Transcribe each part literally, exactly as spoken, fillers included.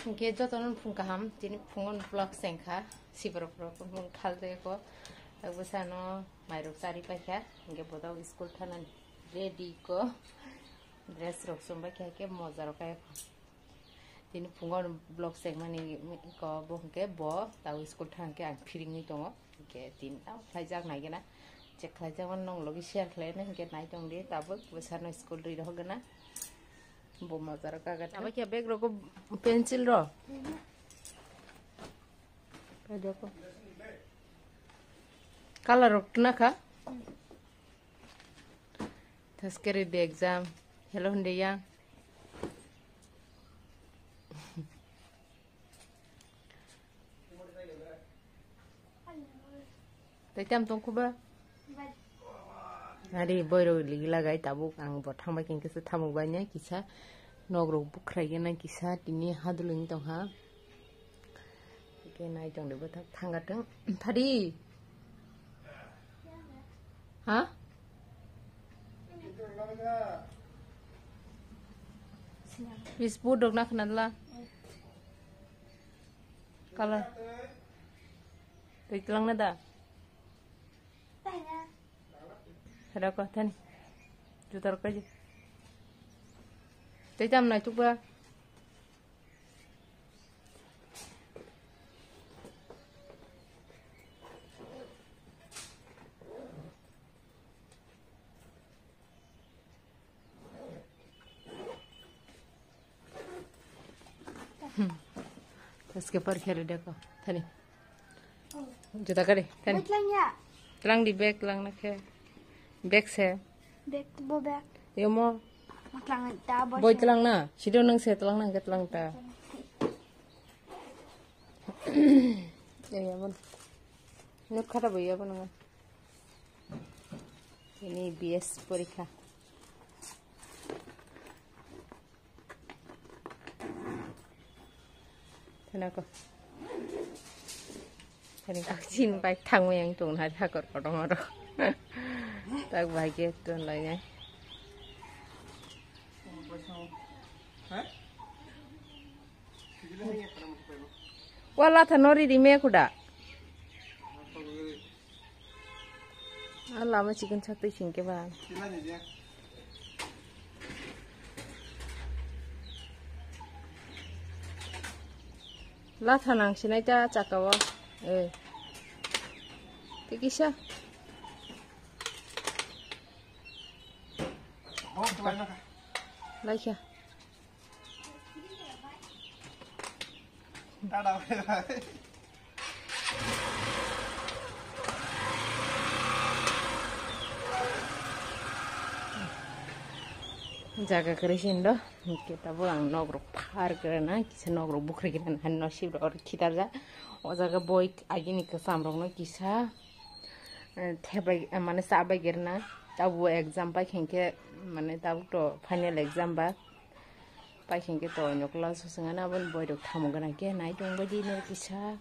Hingke jotono phung kaham, tini phungo vlog sengkha, siborok rok phung thaljak ko, bwsano mairok chari paikha, hingke bodao school thanani ready ko, dress rok chumbai kha, hingke moja rok kaya. Tini phungo vlog sengmani ko, bo hingke bo tao school thangkhe ang phiringwi tongo, hingke tini tao khlaijak naigena, check khlaijak mani nong logi share khlaina, hingke nai tongdi tabuk bwsano school rwi rohorgena. Bo moja rok kaga tha. Abo khe bag rok pencil ro. Pai deko. Color rok tuna kha. Taskere de exam. Hello hunde yang. Tei tam tong khuba? Ari boiro ligi lagai tabuk ang bo thangbai khe kisa thamuk bai ne kisa nok rok bukhrai gana kisa tini hadulung tong ha. Ke nai tong de bwthak thanga tong. Phadi. Ha? Bis budok na khna la. Kala. Tei tlang na da. Hera ko thani. Jutar ko ji. Tei tam nai tuk ba. Taske par khele deko. Thani. Juta kare. Thani. Tlang di bag lang na khe. Bag se. Bag bo bag. Yomo. Tlang ta bo. Boi tlang na. Sido nang se tlang na ke tlang ta. Ya ya bon. Nuk khata bo ya bon. Ini B S porikha. Thanako. Thaniko. Chin bai thangwi ang tong nai hakor kodong oro. Tak bai ke ton lai nai. Wala tha nori di me kuda. Ah, lama chicken sak twi singke ba. Latha nang sinai ta chaka o. Eh. Tikisa. Laikha. Jaga kwrwi se hindo, hinkhe tabuk ang nok rok phar kwrwna, kisa nok rok bukhri kwrwna, hani no sib rok khitarjak. O jaga boi agini kwcham rokno kisa, eh, thebai, eh, mane chabai kwrwna. Tabuk exam pai khe hinkhe, mane tabuk to final exam ba. Pai khe hinkhe to onyo class o swngana, aboni boi rok tamo gana khe nai tong bai di no kisa.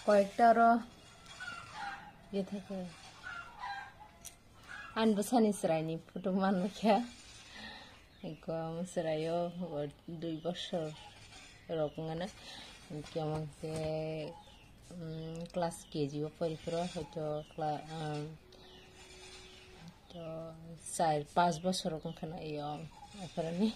Koyekta oro ye theke. Ani bwsani chwraini photo manlakha. Eko chwraio dui bosor rok wngana. Hinkhe omo khe, um, class K G o poriphuru, hoito cla-, um, To, char, panch bosor rok wngkha na, iyo, aphuruni.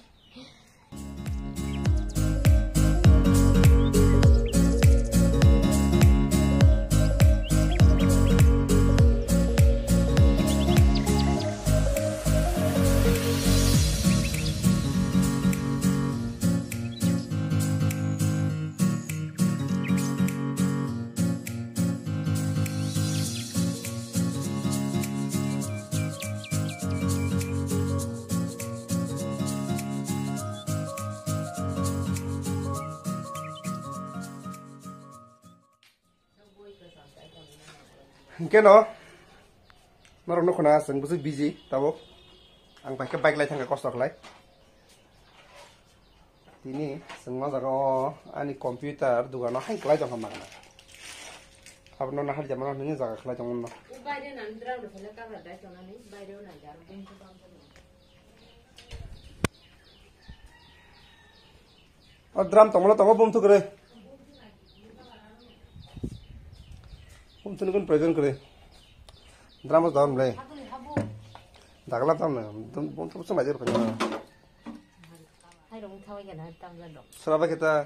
Hwnkhe no, norok nukho na, chwng bwswk busy tabuk. Ang bai khe bike lai thangkha kosto khlai. Tini chwng ma jaga o ani computer dogano hai kwlai tongkha magna. Abono nahar jamano hwnwi jaga khlai tongmano. O drum tongmano tongo bumthwk kwrwi. Bumthwkni kun proyojon kwrwi. Drum o dam le. Dagla tam na. Bumthwk sung laijak rwkha. Hai rong thawai gana tam jalo. Sura ba kita.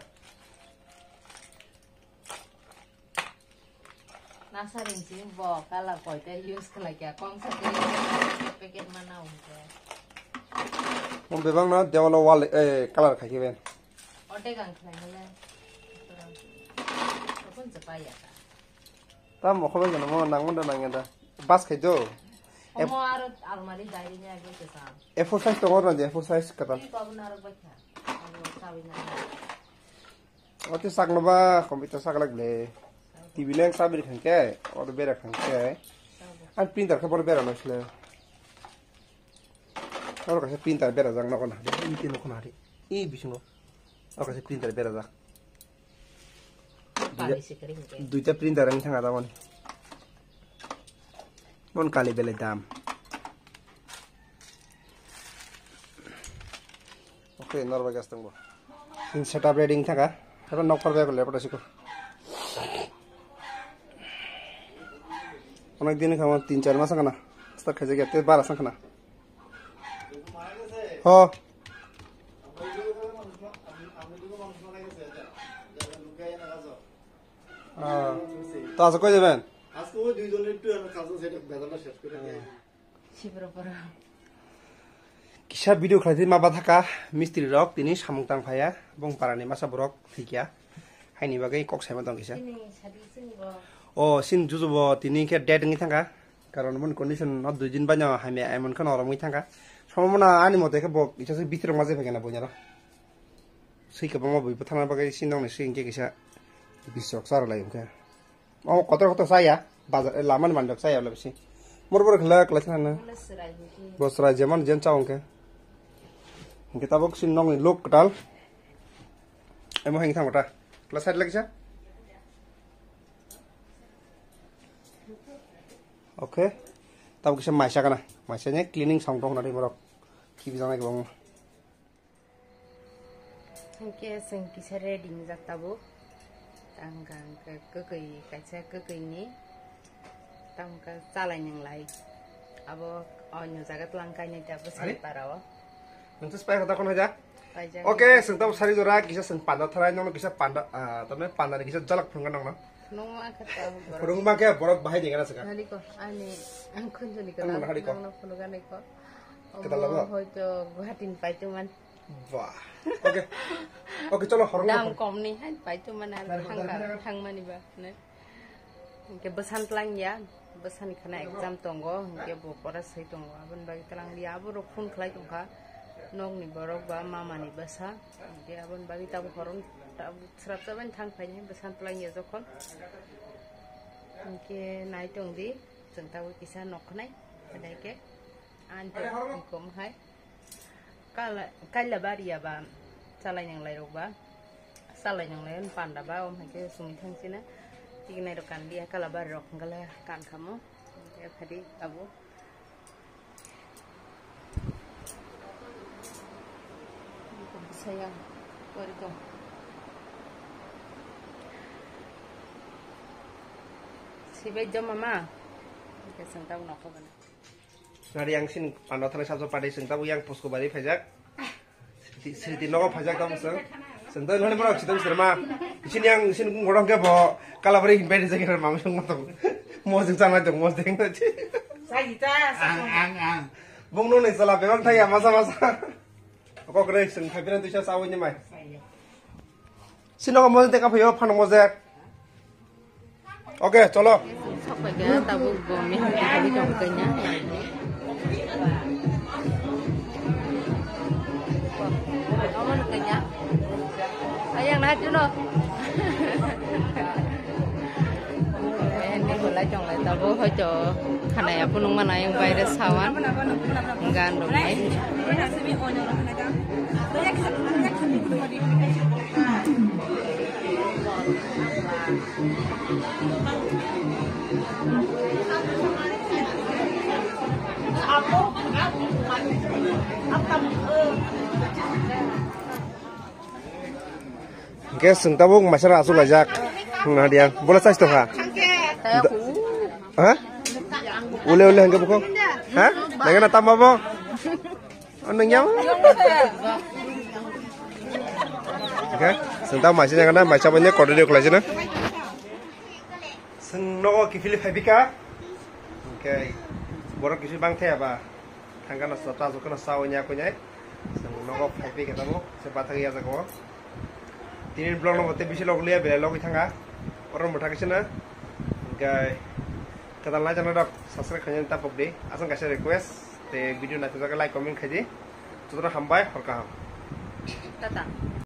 Nasa ring sini bo kala koita use khlai kya kong sa packet mana hwnkhe. Mo bebak no dewalo wall eh color khai khe ben. Ode gang khlai hole. Okon se pa ya ka. Tam okho bai gana mo nang manda nang da. Bas khai do. Omo aro almari diary ni age ke sa. A four size to ngor na je, A four size kata. Pi ko abun aro bai kha. Aro sawi na. Ote sakno ba computer saklak le. T V leng sabir khangke, ote bera khangke. An printer khe bor bera no sile. Oro kaisa printer bera jak nokon hade, iti nokon hade. I bisingo. Oro kaisa printer bera jak. Duita printer ang thanga tamon. Mon kali bele dam. Okay, normal gas tangbo. In setup ready thaka. Haba nok par bag le pata siko. Onek din kama tin char mas kana. Start khaje gate bara sang kana. Ho. Ah. To acha koi jaben? আজকে ওই দুইজনের একটু আমরা কাজ আছে, এটা বেতনটা শেষ করে দিয়ে আসি। Sibro poro. Kisa video khlai ma bathaka mistri rok tini samung tang phaya bong parani masa borok thikya. Haini bagwi kok saima tong kisa. Sini sadi sini bo. O sin juju bo tini khe dead wngwi thangkha. Karon mon condition no dui din baino hamya emon kheno oromwi thangkha. Somona ani mote khe bo kisa se bitirok ma jephaikha na boinaro. Swi kwbangma bui bwthana bagwi sinokni swi hinkhe kisa bisok charwlai hinkhe. O kotor kotor saya, bazar, eh, lama ni manjak saya ola bisi. Mor bor khela kela thana. Bo srai jemon jen chao hinkhe. Hinkhe tabuk sin nokni lok kwtal. Emo heng thang kota. Kela side lagi sa. Okay. Tabuk kisa maisa kana. Maisa ni cleaning sound tong nari morok. Kibi janai kwbangma. Hwnkhe chwng kisa ready wngjak tabuk. Tangka hwnkhe kwkwi kaisa kwkwini tangka chalai nwnglai. Abo onyo jaga tlang kainai tabuk. Are? Sani parao. Nwng to spy hoda kono haja? Paijak. Okay, chwng tabuk sari jora kisa chwng panda tharai nokno kisa panda, ah, tamne panda ni kisa jalak phunga nokno. Nokno ang khe tabuk borok. Phunuk ma khe borok bahai ni gana saka. Nari ko ani ang khunjoni ko. Ang nang nahari ko. Nokno phunuk anai ko. Kedal labo? Omo hoito Guwahati ni paitungman. Wah. Oke. Oke, cholo, horong dam horong. Kom ni hai, pai tu mana. Dari, thang dari, ka, dari. Thang mani ba, ne. Hingke bwsan tlang ya, bwsan khana exam tongo, hingke bo pora soi tongo, aboni bagwi tlang ya, abo rok phone khlai tongkha, nok ni borok ba mama ni bwsa, hingke aboni bagwi tabuk horong, tabuk srapsa bai thang phai ni bwsan tlang ya jokhon, hingke nai tong di, chwng tabuk kisa nok khnai, khnai ke, ani kom hai. Kala, kaila bari ya ba, chalai nang lai rok ba, chalai nang lai panda ba, om hai ke sumi thang sina, tigi nai rok kan dia, kala bari rok hingkala kan kamo, ya phadi abu. Sayang, kori to. Sibai jom mama, oke santa unako bana. Nari yang sin panda thanai sabsa padi sing tabu yang pusko bari phaijak. Sriti, sriti nogo phaijak tabu sing. Sing tabu nani borok sitam sirma. Isin yang isin ngorong ke bo kalabari himpai rijak kira mama sung matong. Mo sing sanai tong mo sing. Ang, ang, ang. Bung nung ni sala bebak thaya masa masa. Kok re sing phai biran tuisa sawi ni mai. Sino mo te ka phayo phano mo je. Oke, cholo. Sok pai kaya tabuk bo mi hati hati tong kanya. Omo kanya. Ayang na juno. Lai tong lai tabuk hoito khanai aphunuk mana yang baire sawan gan rok nai. Hingke chwng tabuk maisara achuk laijak. Wngna diya. Bola chais tongkha. Ha? Ule ule hingke buko. Ha? Nangena tamba bo? Oh, nang yam? Hingke chwng tabuk maisara nangena maisa bo ne kotor de khlaijana. Chwng nogo kiphilwi phaibika. Hingke borok kiphilwi bang thaya ba. Thangkano sa-, chajukkano sawi nya kuinai. Chwng nogo phaiphikhe tamo se bathagwi ya jaga o. Tini vlog no bote bisi log liya belai logwi thangkha. Oro mwthakhe sino. Hingke kwtal nai channel rok subscribe khainani tapok di. Aswk kaisa request. Te video naithokjagwi like comment khaidi. Jotono hambai hor kaham. Tata.